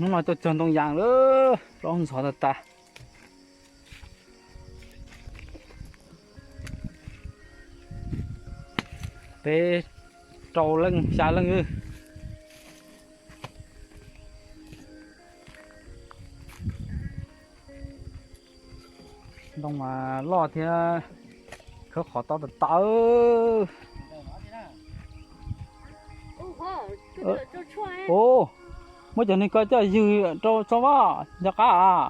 Hnub no tuaj cog ntoo yas lawm, plaub ntxhov tas tas. Peb rau leej xya leej. Ntoo mas loj thiab, khawb qhov tob tas tas. Ua, muab cov niag ko coj ywg rau tso vaj nco qab.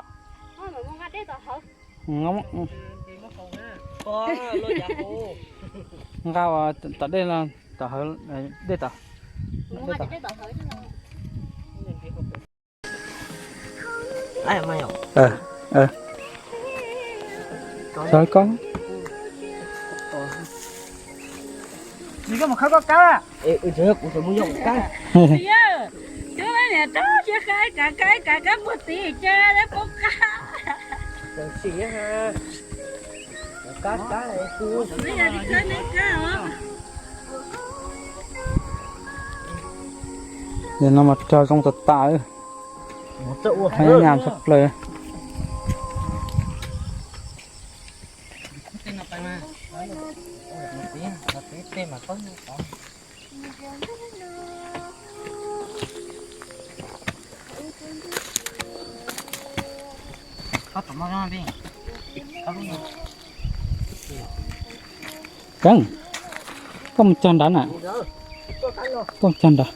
Nqa tom dej los, tom hauv dej tom. Sawv koj. Kuv mus khawb koj kab. Kuv mus yog kab. Yog, cov niam rau cia kab, kab kab kab puag tid ces poob qab. Nim no mas rog zoo tas tas, nyam tshaj plaws. Keeb, koj mus cog nrad na. Koj mus cog nrad.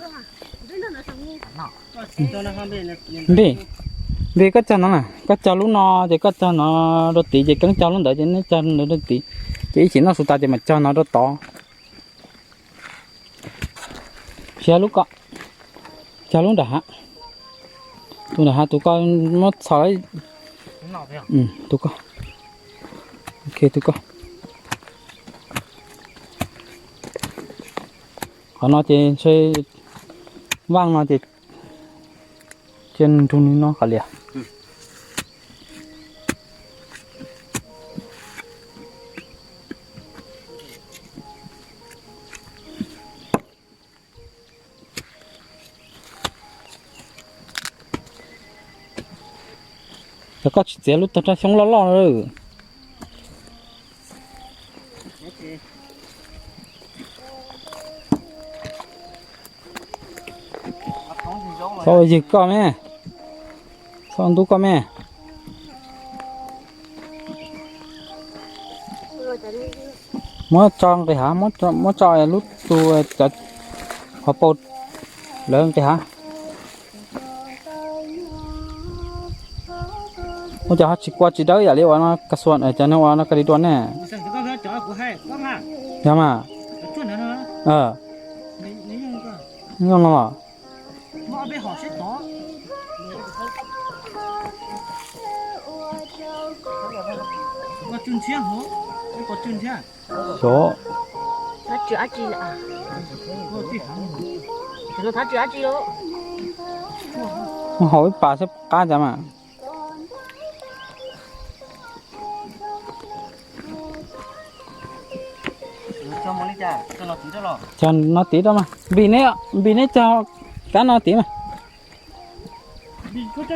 Npij, Npij, koj cog no na, koj cog lub no ces koj cog no rau tid ces Keeb cog lub ntawd ces neb cog ntawd rau tid, ces ib chim noj su tas ces mam cog no rau tod. Siav lub ko, cog lub nram hav. Tus nram hav tus ko muab txhos. Tus ko, ok tus ko. Qhov no ces ntshe vaj no ces cia nrug li no qhov lias. Yog koj tsis txiav lub tog raj xyoob loj loj lawm. Txhob ua ywg koj me, txhob ua ntub koj me. Muab tso nqis hav, muab tso lub tus cov qhov paus lawv nqis hav. Ua cas ho tsis kua tsis dawb yam li uas no ka xuas, cov no uas no ka li dua ne. Yog mas. Nyob no los. Xyov. Haus ib pas xwb qab cas mas. Cog no tid rau mas, Npis neb, Npis neb cog kab no tid mas. Cog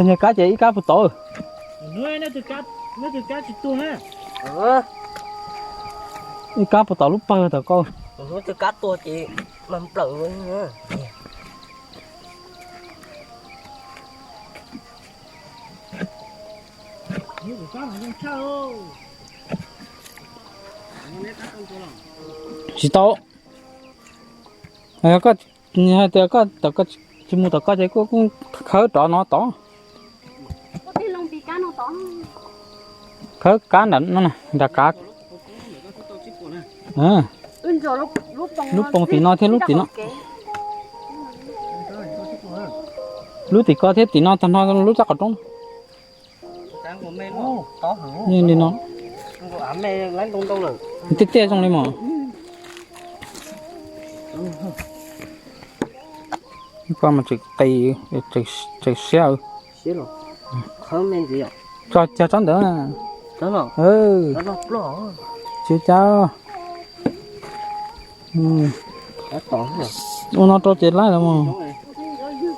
nyias kab ces ib kab puas tau. Ib kab puas tau lub pawg tom koj. Tsis tau. Koj hais tias koj tsis mus tom koj ces kuj khawb rov no tod. Khawb kab nram no, nram kav. Lub poos tim no thiab lub tim no. Lub tim ko thiab tim no tag nrho lub caj qhov rooj. Li no. Tiaj tiaj zoo li mas. Koj mas tseem qis, tseem siab. Tso cog tsob ntawd. Tsis cab. Ua no rau ces laib los mas.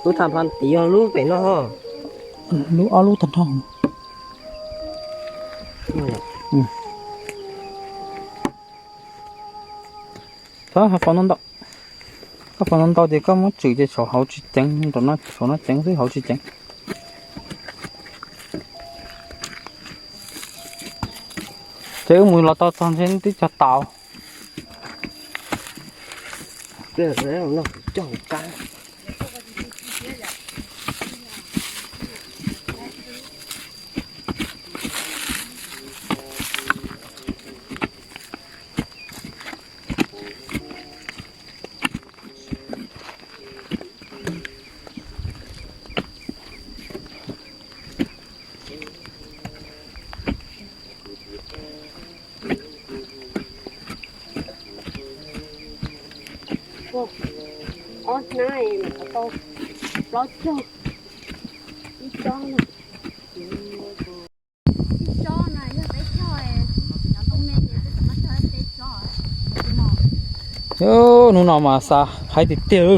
Lub tham pha tid yog lub pem no ho. Lub ob lub tag nrho. Txhob faus no ntau. Koj faus no ntau ces koj muab tswm ces saum hauv tsis ceev, saum no ceev xwb, hauv tsis ceev. Ces wb mus los tau txog ntshe twb cog tau. Ob hnab mas tau plaub caug ib tsob na. Ib tsob na yog peb choj, cov ntoo me ces peb tseem muab cog peb tsob. Hnub no mas xav hais tiag tiag li.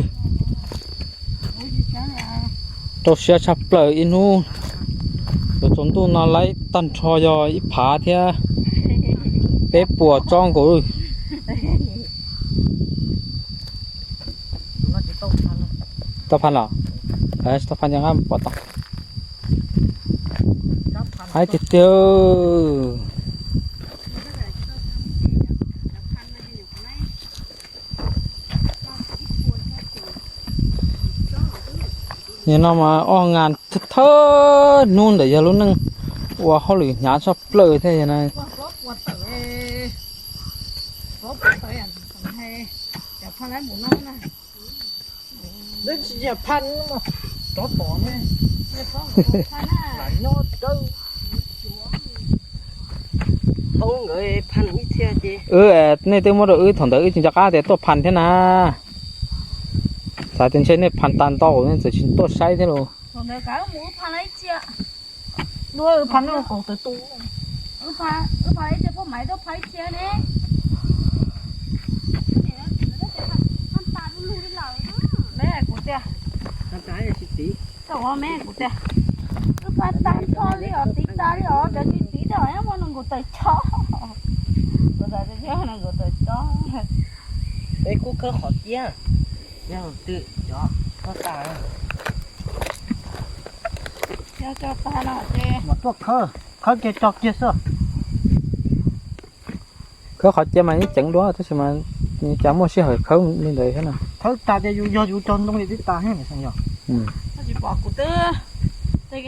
Rau siab tshaj plaws ib hnub yuav tsaus ntuj no laib tag nrho yog ib phav thiab peb puas tsob nkaus. Tau phan los? Tau phan ces nqa pov tau. Hais tiag tiag. Nim no mas oj ngas thawj hnub ntawm yog lub neej ua hauj lwm hnyav tshaj plaws thiab yog na. Wb, nej twb muab rau wb thaum ntawd wb tsis nco qab tias tuaj phan thiab na. Xav tias ntshe nej phan tas ntau nej txawm tsis tuaj saib thiab los. Kuv tias, tau me kuv tias, wb pab tag nrho li os, tiv tas li os, cov tsis tiv tej os, muaj nees nkaum tawm tsob. Kuv tas nees nkaum tawm tsob. Peb kuj khawb qhov ciab, yog twm cov tag. Yog tso tag no ces mas tuaj khawb, khawb kiag tso kiag xwb. Khawb qhov ciab mas yeej ceev dua tab sis mas cas muaj sij hawm khawb li ntawd thiab na. Khawb tas ces yus yog yus cog ntoo li twb tas thiab yog. Tsis pom kuv twb, kuv twb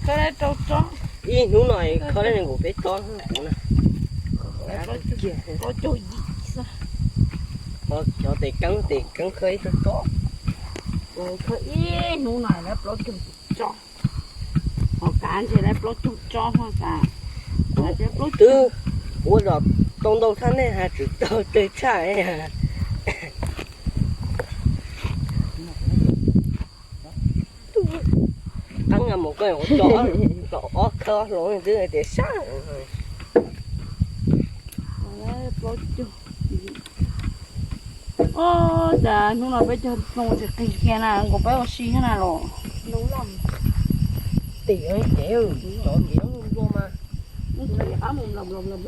khawb rau tsob. Ib hnub no khawb nees nkaum peb tsob kuv na. Plaub caug yim xwb. Cov tes keeb tes keeb khawb ib tsob tsob. Khawb ib hnub no lawv plaub caug tsob. Ho kav ntshe lawv plaub caug tsob ho kav. Kuv twb ua los tau ntau tshaj nej has tswm tau tsawg tshaj. Qeeb mus koj ua tso ob khawb ob hloov twb tias sab. Ob, cas hnub no peb cog ntoo tsis qig kiag na, nkaus peb ua si thiab na los. Tim cev, cov cev nplua mas. Qab mus mlom mlom mlom.